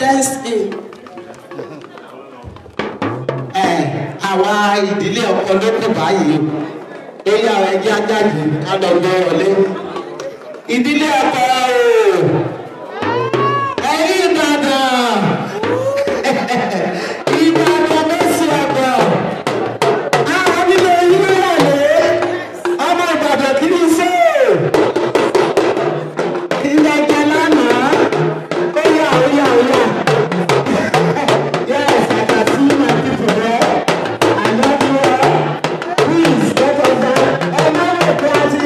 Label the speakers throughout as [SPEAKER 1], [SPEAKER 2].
[SPEAKER 1] Dance in.
[SPEAKER 2] Ẹ àwa ìdílé ọkọ ló kù báyìí ó yá ẹjẹ ajáde ká lọ gbọ́ ọlé ìdílé ọkọ o ẹ̀yin Ìbàdàn Ìbàdàn mẹsì ọkọ àwọn nílé yìí wà lé ọmọ Ìbàdàn kì í ṣe ilẹ̀ jẹ lánàá ó yá ó yá ó yá. Yes, I can see my people there. I love you all. Please let us down. Ẹ má lè pé a ti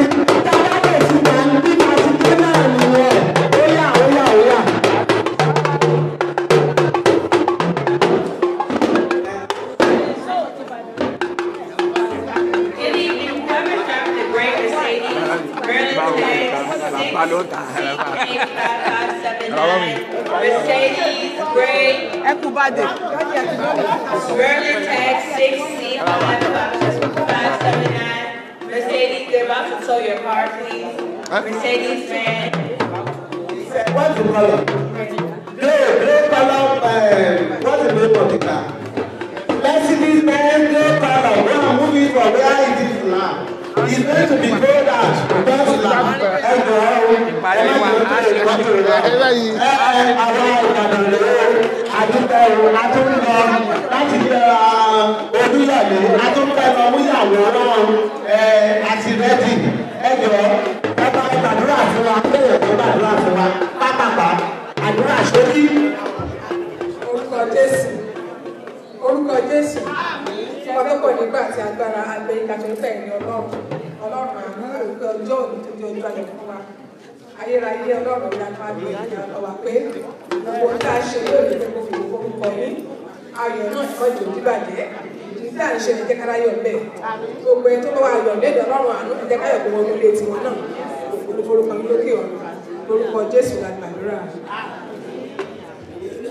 [SPEAKER 2] tábà lè ti gbà ń bí a ti dé náà nìyẹn. Ó yá ó yá ó yá.
[SPEAKER 3] Good evening. Whoever's driving the gray Mercedes, Maryland tag 6C85579. Mercedes gray. Maryland tag 6C55579. Mercedes, they're about to tow your car, please. Mercedes van.
[SPEAKER 2] What's the color? Grey, grey color. What's the name of the car? Mercedes Benz grey color. Go and move it from where it is now. It's going to be rolled out. Just now. Ẹ jọ̀ọ́ o, ẹ má jẹ́ kó lè kọ́ tó lọ. Ẹ ẹ àwọn Ìbàdàn rèé o, àdúgbò o, a tún lọ láti jẹ Olúyọ̀lé, a tún fẹ́ lọ múyàwó náà ẹ àti rẹ́dì. Ẹ jọ̀ọ́, ẹ bá gbàdúrà fún wa, kéèyàn tó gbàdúrà fún wa, pápápá, àdúrà ṣókí.
[SPEAKER 4] Orúkọ Jésù, orúkọ Jésù, ọlọ́pọ̀ nígbà tí agbára agbẹ́ ìkàtúntẹ̀ ní Ọlọ́run, Ọlọ́run àánú òpin ọjọ́ òní tó di ọjọ́ ayọ̀ fún wa. Ayérayé Ọlọ́run ìyanu agbẹ́ ìyanu wa pé gbogbo ohun tá a ṣe lónìí pé gbogbo orúkọ yín, ayọ̀ náà kọ́ ìjò díbàjẹ́. Ìdí tí à ń ṣe ní jẹ́káráyọ̀ bẹ́ẹ̀. Gbogbo ẹni tó bá wà yọ̀ lẹ́dọ̀ Ọlọ́run àánú ní jẹ́káyọ̀ kó wọnú ilé tiwọn náà. Ògo forúkọ yín lókè ọ̀run. Lórúkọ Jésù la gbàdúrà.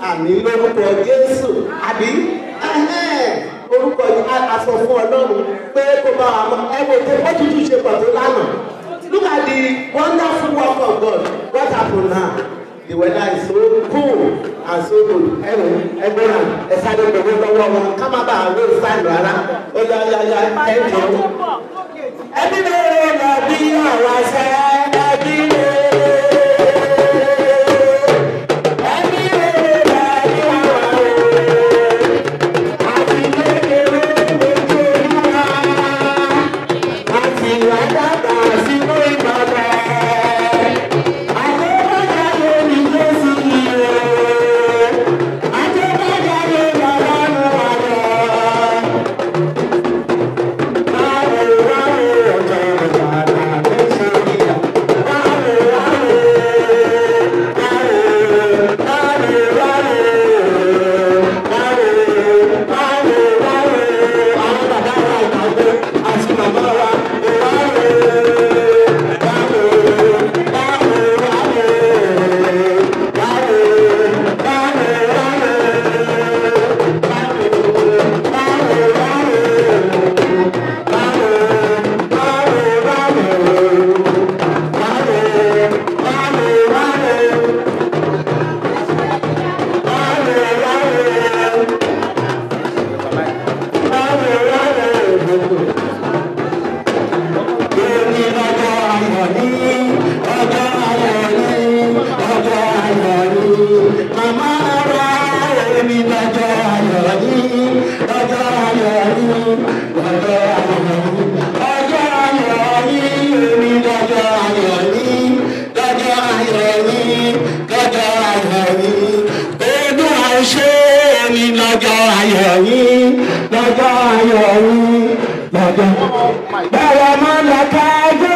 [SPEAKER 2] Àmín lórúkọ Jésù àbí orúkọ yìí a sọ fún Ọlọ́run pé kó bá wa mọ ẹ wo tó ó tútù ṣe pọ̀ tó lánàá. Look at the wonderful work of God. What happened now? The weather is so cool and so good. Ẹ wo ẹgbẹ́ náà ẹ sáré gbogbo lọ́wọ́ wọn ká má bàa wé sáìlú rárá. Ó yá yá yá ẹ jọ. Ẹbí rere lọ bí ọ̀rọ̀ àṣẹ ẹbí rere. Ẹbí rere lọ bí ọ̀rọ̀ àṣẹ. Àti kékeré lójú olúwa. Àti wá dàgbà sínú ìmọ̀lẹ̀. Àtẹ́bàjáde ní Jésù yìí o. Àtẹ́bàjáde lọ́lọ́run àlọ́. Báwo báwo ọjọ́ ìgbàlà ló ṣe yíyà. Báwo báwo báwo báwo báwo báwo báwo àwọn bàbá wa ìgbàgbọ́ àti màmá wa báwo báwo báwo báwo báwo Màmá wa èmi lọ́jọ́ ayọ̀ ní ọjọ́ ayọ̀ ní ọjọ́ ayọ̀ ní ọjọ́ ayọ̀ ní èmi lọ́jọ́ ayọ̀ ní lọ́jọ́ ayọ̀ ní lọ́jọ́ ayọ̀ ní Olúwa ṣe èmi lọ́jọ́ ayọ̀ ní lọ́jọ́ ayọ̀ ní lọ́jọ́ bẹ̀rẹ̀ mọ́ lọ́ka gbé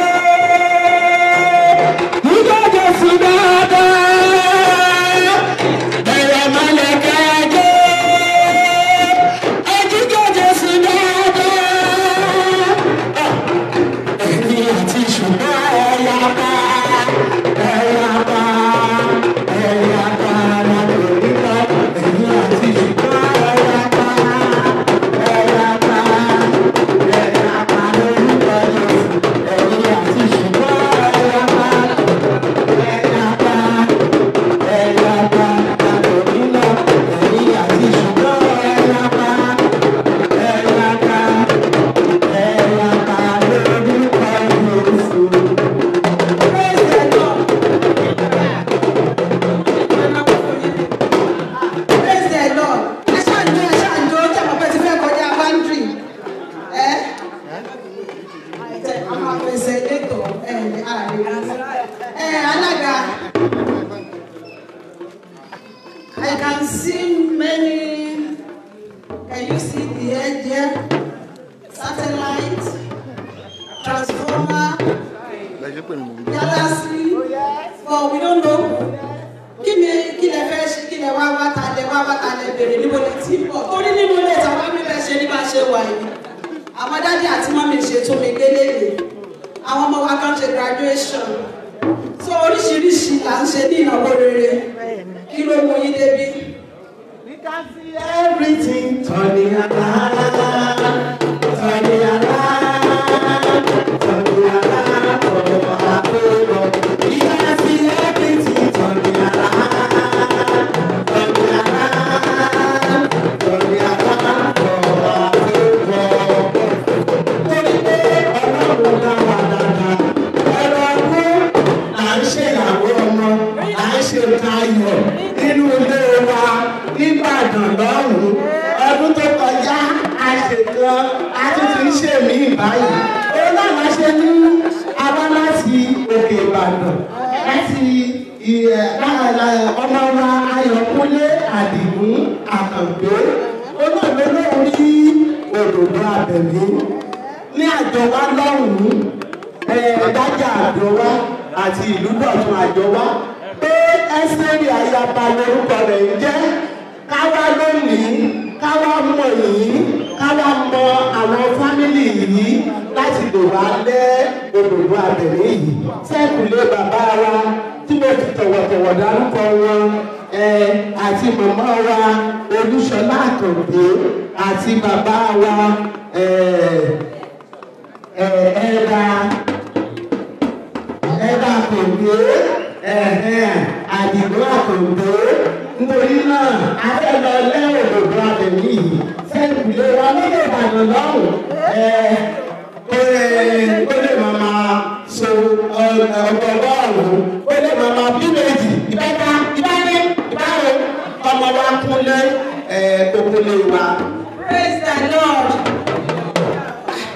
[SPEAKER 2] ìjọ Jésù dáadáa bẹ̀rẹ̀ mọ́ lọ́ka gbé ẹjíjọ Jésù dáadáa ẹni àti ṣùgbọ́n ẹ̀yà bá ẹ̀yà bá ẹ̀yà bá lọ́dọ̀ nípa ẹni àti ṣùgbọ́n ẹ̀yà bá ẹ̀yà bá ẹ̀yà bá lórúkọ Jésù ẹni àti.
[SPEAKER 1] I can see many. Can you see the head there? Satellite, transformer, galaxy, but we don't know. Kí ni kí lẹ fẹ́ ṣe, kí lẹ wá wá, ta lẹ wá wá, ta lẹ bèrè, níbo lẹ ti ń bọ̀? Torí nínú ilé tàwa mi fẹ́ ṣe ní bá ṣe wà yìí. Àwọn daddy àti mummy ṣe tún mi délé lè. Àwọn ọmọ wa kan ṣe graduation. So oríṣiríṣi là ń ṣe ní ìnáwó rere. Kí ló mú yín débi?
[SPEAKER 2] We can see everything turning around, turning around, turning around for our favor. We can see everything turning around, turning around, turning around for our favor. Torí pé Ọlọ́run dá wa dáadáa, ẹ̀rọ ọdún à ń ṣèyàwó ọmọ, à ń ṣe tayọ̀ nínú ilé wa nìbàdàn lọ́hùn-ún. Ọdún tó kọjá a ṣèkan, a tún ti ń ṣe mí báyìí. Ó láwọn ṣe ní abá láti òkè Ìbàdàn láti ọmọ wa Ayọ̀kúnlé Àdìgún Àkàngbé. Ó náà ló lóun rí òdòdó abẹ̀mí ní àjọ wa lọ́hùn-ún, dájà àjọ wa àti ìlú dọ̀tun àjọ wa pé ẹ́sẹ̀rì ayaba lórúkọ rẹ̀ ń jẹ́. Káwá lónìí, káwá mọ̀ yìí, káwá mọ àwọn fámìlì yìí láti lè wá lẹ́ òdòdó abẹ̀mí yìí sẹ́kùlé bàbá wa tí mo fi tọ̀wọ̀tọ̀wọ̀ dárúkọ wọn, àti màmá wa Olúṣọlá Àkàngbé àti bàbá wa ẹ̀ẹ́dà ẹ̀ẹ́dà Àkàngbé, Àdìgún Àkàngbé. Nítorí náà a fẹ́ lọ lẹ́ òdòdó abẹ̀mí yìí sẹ́kùlé wa lóde Ìbàdàn lọ́hùn, ó lè máa máa so ọgọgọ́rùn-ún, ó lè máa máa bí méjì, ìbẹ́ta, ìbáre, ìbáre, ọmọ wa kúnlé òkúlé wa.
[SPEAKER 1] Praise the Lord.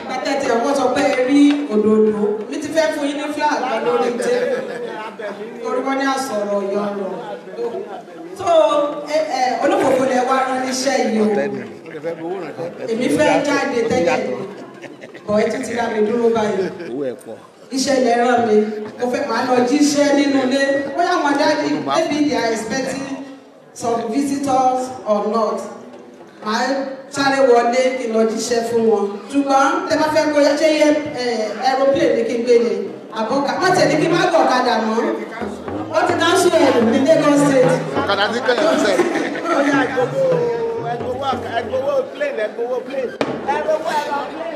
[SPEAKER 1] Bàtẹ́tì ọ̀pọ̀ sọ pé ẹ rí òdòdó. Mi ti fẹ́ fún yín ní flag kan lórí tébù. Torí wọ́n ní àsọ̀rọ̀ ọ̀yọ́ ọ̀rọ̀. So olófòfò lẹ wá rán níṣẹ́ yìí o. Èmi fẹ́ jáde tẹ́lẹ̀. Bọ̀ ẹ tún ti dá mi dúró báyìí. Iṣẹ́ lẹ rán mi. Mo fẹ́ máa lọ jíṣẹ́ nínú ilé. Bóyá àwọn daddy, maybe they are expecting some visitors or not. Màá sáré wọlé kí n lọ jíṣẹ́ fún wọn. Ṣùgbọ́n tẹ bá fẹ́ kó ṣe yẹ aeroplane ní kí n gbé ni. Àbọ̀ká wọ́n tẹ̀lé kí n má gọ̀ ọ̀kadà mọ́. Wọ́n ti cancel ẹ̀rù ní Lagos State.
[SPEAKER 5] Ọ̀kadà ti kẹ́lẹ̀ ọ̀sẹ̀.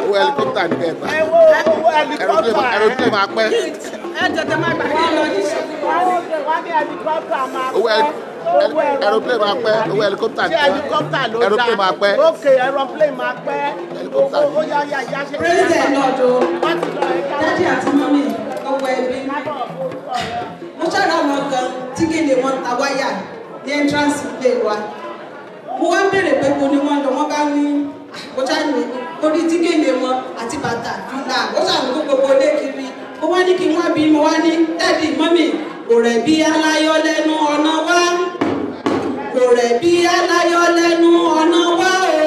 [SPEAKER 5] Owó helicopter ní kẹ́ẹ̀bà. Aeroplane máa pẹ́.
[SPEAKER 1] Ẹ tètè máa gbà kí n lọ jíṣẹ́.
[SPEAKER 5] Owó aeroplane máa pẹ́. Owó helicopter ní aeroplane máa pẹ́.
[SPEAKER 1] Praise the Lord o. Daddy àti mummy, gbogbo ẹbí. Mo ṣàrà àwọn kan tí gèlè wọn ta wáyà ní entrance ilé wa. Mo wá ń béèrè pé mo ní wọ́n lọ, wọ́n bá ní mo ṣàní orí tí gèlè wọn àti bàtà fìlà, ó ṣàní kó gbogbo ilé kiri. Mo wá ní kí n wá bí, mo wá ní daddy mummy, kò rẹ̀ bí aláyọ̀ lẹ́nu ọ̀nà wá. Kò rẹ̀ bí aláyọ̀ lẹ́nu ọ̀nà wá o.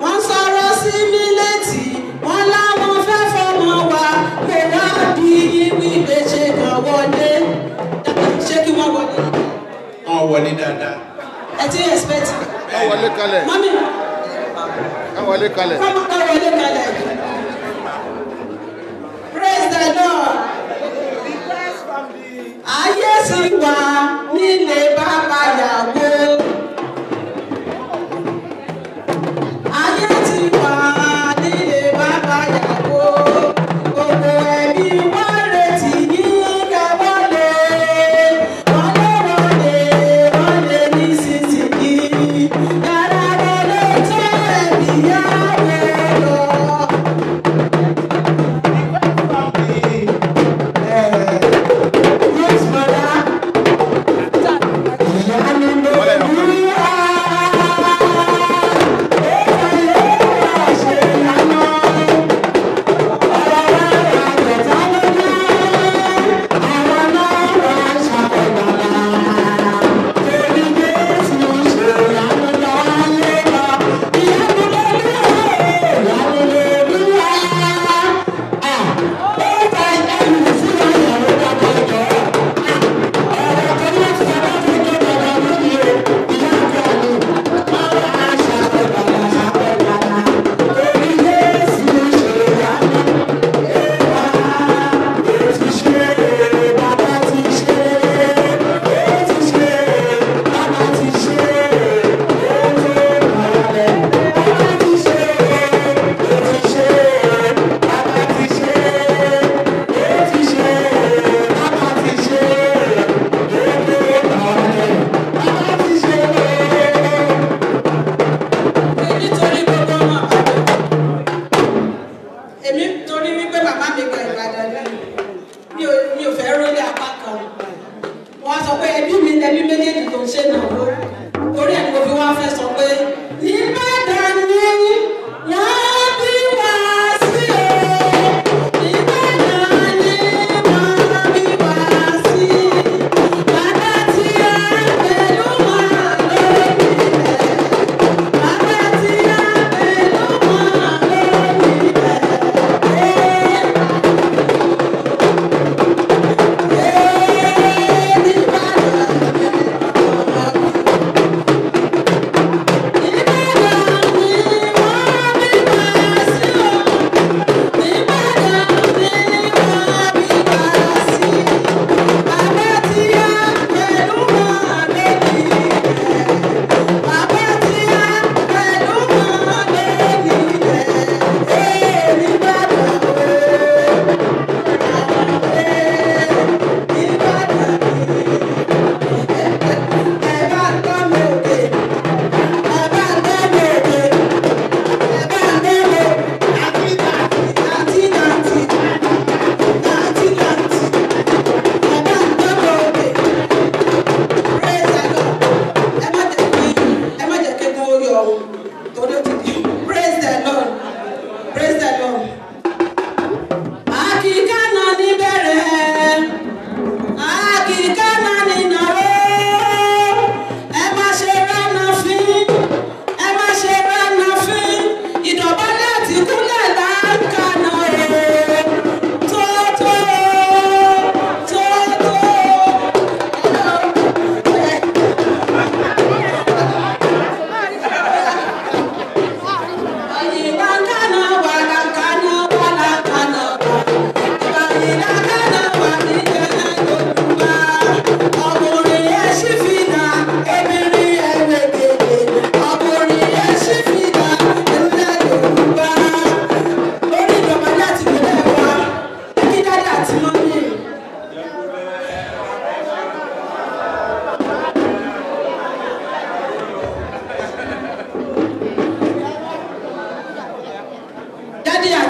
[SPEAKER 1] Wọ́n sọ̀rọ̀ sí mi létí, wọ́n láwọn fẹ́ fọmọ wa. Kò wá bí wípé ṣe kàn wọlé. Ṣé kí wọ́n wọlé?
[SPEAKER 6] Wọ́n wọlé dáadáa.
[SPEAKER 1] Ẹ ti expect.
[SPEAKER 5] Wọ́n wọlé kalẹ̀.
[SPEAKER 1] Mummy.
[SPEAKER 5] Wọ́n wọlé kalẹ̀.
[SPEAKER 1] Wọ́n wọlé kalẹ̀. Praise the Lord. Ayé sì wà nílé bàbá yàwó. Ayé ti wà nílé bàbá yàwó. Gbogbo ẹbí wá retí yín ká wọlé. Wọlé wọlé wọlé nísinsìnyí. Yàrá wọlé tó ẹbí yàwó lọ.
[SPEAKER 2] Yes, mother. Ìyá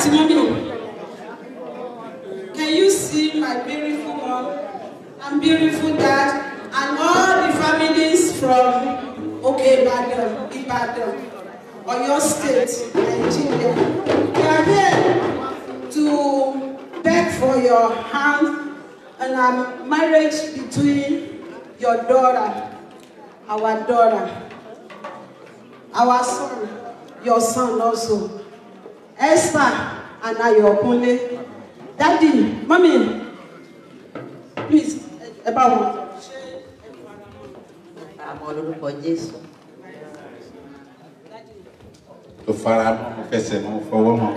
[SPEAKER 1] Àti mummy, can you see my beautiful mom and beautiful dad and all the families from Oke-Ibadan, Ibadan, Oyo State, Nigeria? We are here to beg for your hand and a marriage between your daughter, our daughter, our son, your son also, Esther and Ayokunle. Daddy, mommy, please, ẹ bá wọn.
[SPEAKER 7] Àmọ́ lórúkọ Jésù.
[SPEAKER 6] Tó fara mọ́, mo fẹsẹ̀ mọ́, mo fọwọ́ mọ́.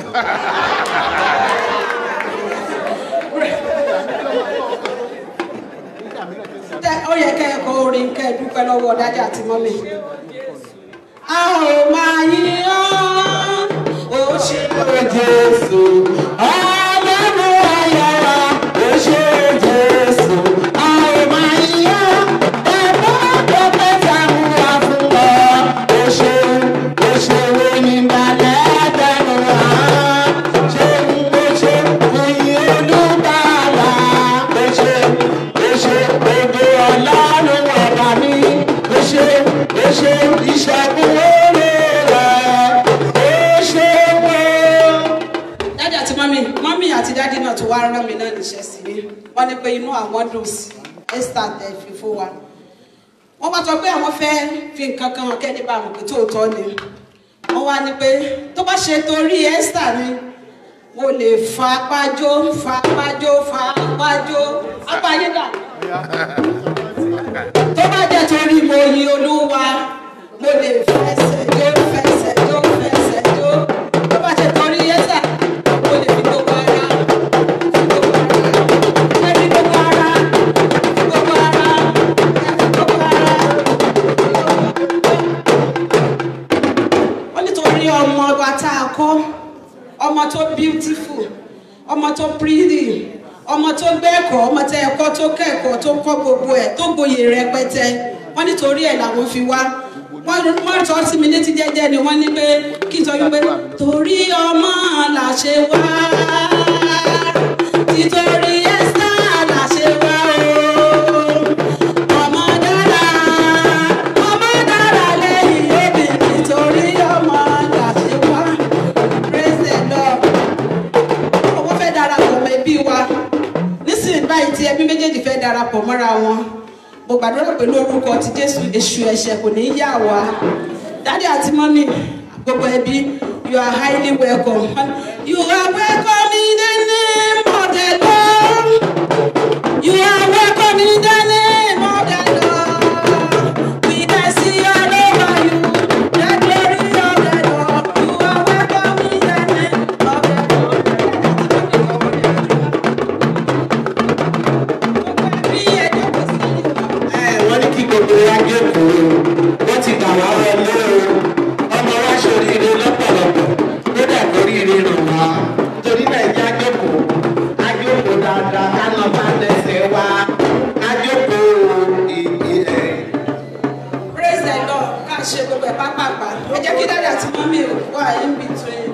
[SPEAKER 1] Ó yẹ kẹ́ ẹ kọ orin kẹ́ ẹ dúpẹ́ lọ́wọ́ daddy àti mummy. A ò máa yìn ọ́, ó ṣé
[SPEAKER 2] Jésù, Ọlọ́run ayọ̀ wa, ó ṣé Jésù, a ò máa yìn ọ́, ẹ̀bùn ọpẹ́ táwọn wá fún ọ, ó ṣé, ó ṣé onígbàlẹ̀ ẹgbẹ̀rún wa, ṣé ó ṣé ìyìn olùgbàlà, ó ṣé, ó ṣé ògo Ọlọ́run ọba mi, ó ṣé, ó ṣé ìṣẹ́gun oore rẹ̀, ó ṣé wọ́n.
[SPEAKER 1] Daddy àti mummy, mummy àti daddy náà tó wá rán mi náà níṣẹ́ sí mi. Wọ́n ní pé inú àwọn dùn sí Esther tẹ̀ fi fún wa. Wọ́n bá sọ pé àwọn fẹ́ fi nǹkan kan hàn kẹ́ni bá àwọn pé tóòtọ́ ni. Wọ́n wá ní pé tó bá ṣe torí Esther ni, mo lè fa apájó, fa apájó, fa apájó, apá yín dà. Tó bá jẹ́ torí mo yin Olúwa, mo lè fẹsẹ̀ jó, fẹsẹ̀ jó, fẹsẹ̀ jó. Tó bá ṣe torí Esther, mo lè fi gbogbo ara, fi gbogbo ara, ẹ fi gbogbo ara, fi gbogbo ara, ẹ fi gbogbo ara. Wọ́n nítorí ọmọ wa tá a kọ́, ọmọ tó beautiful, ọmọ tó pretty, ọmọ tó gbẹ́kọ̀ọ́, ọmọ tẹ́ ẹ̀kọ́ tó kẹ́kọ̀ọ́ tó kọ́ gbogbo ẹ̀ tó gboyè rẹpẹtẹ. Wọ́n nítorí ẹ̀ làwọn fi wá. Wọ́n sọ sí mi létí jẹ́jẹ́ ni wọ́n ní pé kí n sọ wípé torí ọmọ là ṣe wá, títorí Esther là ṣe wá o. Ọmọ dára, ọmọ dára lẹ́yìn obìnrin, torí ọmọ là ṣe wá. Praise the Lord. Owó fẹ́ darapọ̀ mọ́ ẹbí wa. Nísìnyí báyìí tí ẹbí méjèèjì fẹ́ darapọ̀ mọ́ra wọn. Mo gbàdúrà pẹ̀lú orúkọ ti Jésù, èṣù ẹ̀ṣẹ̀ kò ní yà wá. Daddy àti mummy, gbogbo ẹbí, you are highly welcome. You are welcome in the name of the Lord. You are welcome in the name of the Lord. We can see all over you the glory of the Lord. You are welcome in the name of the Lord. Bí ẹjọ́ kò sí ní
[SPEAKER 2] Ẹ wọ́n ní kí gbogbo wa jókòó, wọ́n ti gbà wá wọlé o. Ọmọ wa ṣoríire lọ́pọ̀lọpọ̀, kódà kóríire ràn wá. Torí náà ẹ jẹ́ á jókòó, á jókòó dáadáa, ká nà bá lẹ́sẹ̀ wa, á jókòó ẹ̀.
[SPEAKER 1] Praise the Lord. Ká ṣe gbogbo ẹ̀ pápápá. Ẹ jẹ́ kí daddy àti mummy wà in between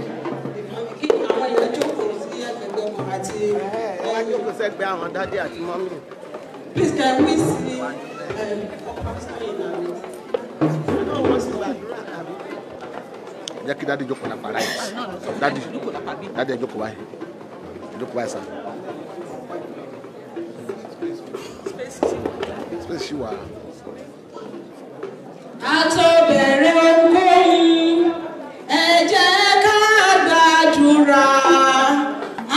[SPEAKER 1] the family. Kí àwọn èèyàn jókòó sí ẹgbẹ̀gbẹ̀ wọn àti
[SPEAKER 5] Ẹ wá jókòó sẹ́gbẹ̀ẹ́ àwọn daddy àti mummy.
[SPEAKER 1] Please can we see pastor in our midst?
[SPEAKER 5] Jẹ́ kí daddy jókòó lápá right. Daddy, daddy ẹ jókòó báyìí. Ẹ jókòó báyìí sir. Space ṣì wà.
[SPEAKER 1] A tó bẹ̀rẹ̀ ohunkóhun, ẹ jẹ́ ká gbàdúrà.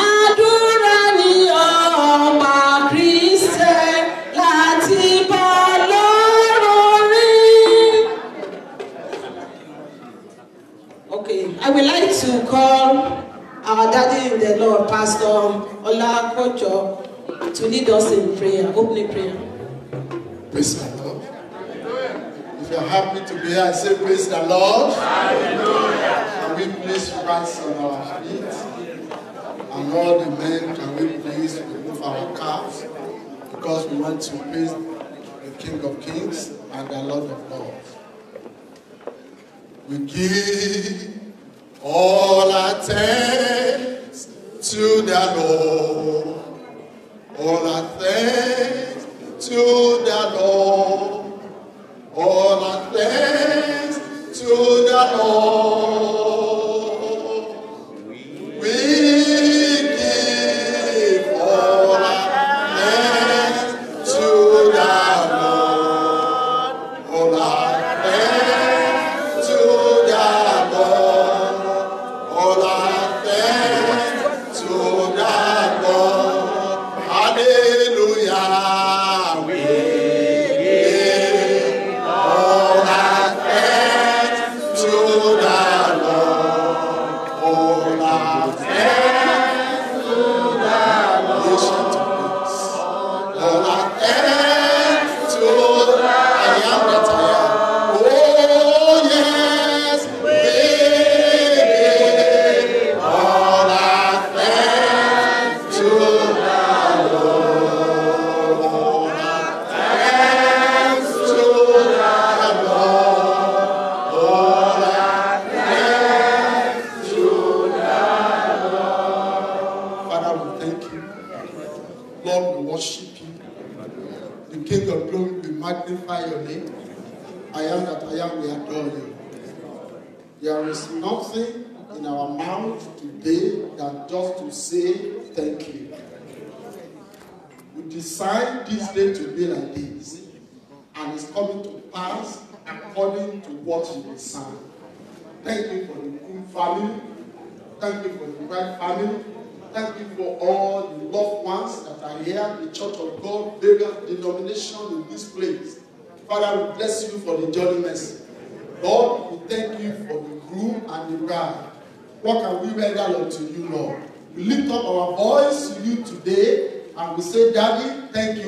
[SPEAKER 1] Àdúrà ni ọ̀pá Kristẹ̀ láti bá Ọlọ́run rìn. Okay, I would like to call our daddy in the Lord, Pastor Olakojo, to lead us in prayer, opening prayer.
[SPEAKER 8] Praise the Lord. If you're happy to be here, say praise the Lord. Hallelujah. Can we please rise on our feet? And all the men, can we please remove our caps? Because we want to praise the King of Kings and the Lord of Lords. We give all attention to the Lord. All our thanks to the Lord. All our thanks to the Lord. We give all our thanks to the Lord. All our thanks to the Lord. All our thanks to the Lord. Hallelujah. We give all our thanks to the Lord. All our thanks to the Lord. All our thanks to the I am that I am. Oh yes, we give all our thanks to the Lord. All our thanks to the Lord. All our thanks to the Lord. Father, we thank you. Lord, we worship you. The King of glory, we magnify your name. I am that I am, we adore you. There is nothing in our mouth today than just to say thank you. We designed this day to be like this, and it's coming to pass according to what you designed. Thank you for the groom family. Thank you for the bride family. Thank you for all the loved ones that are here, the Church of God, various denominations in this place. Father, we bless you for the journey mercy. Lord, we thank you for the groom and the bride. What can we render unto you, Lord? We lift up our voice to you today and we say, Daddy, thank you.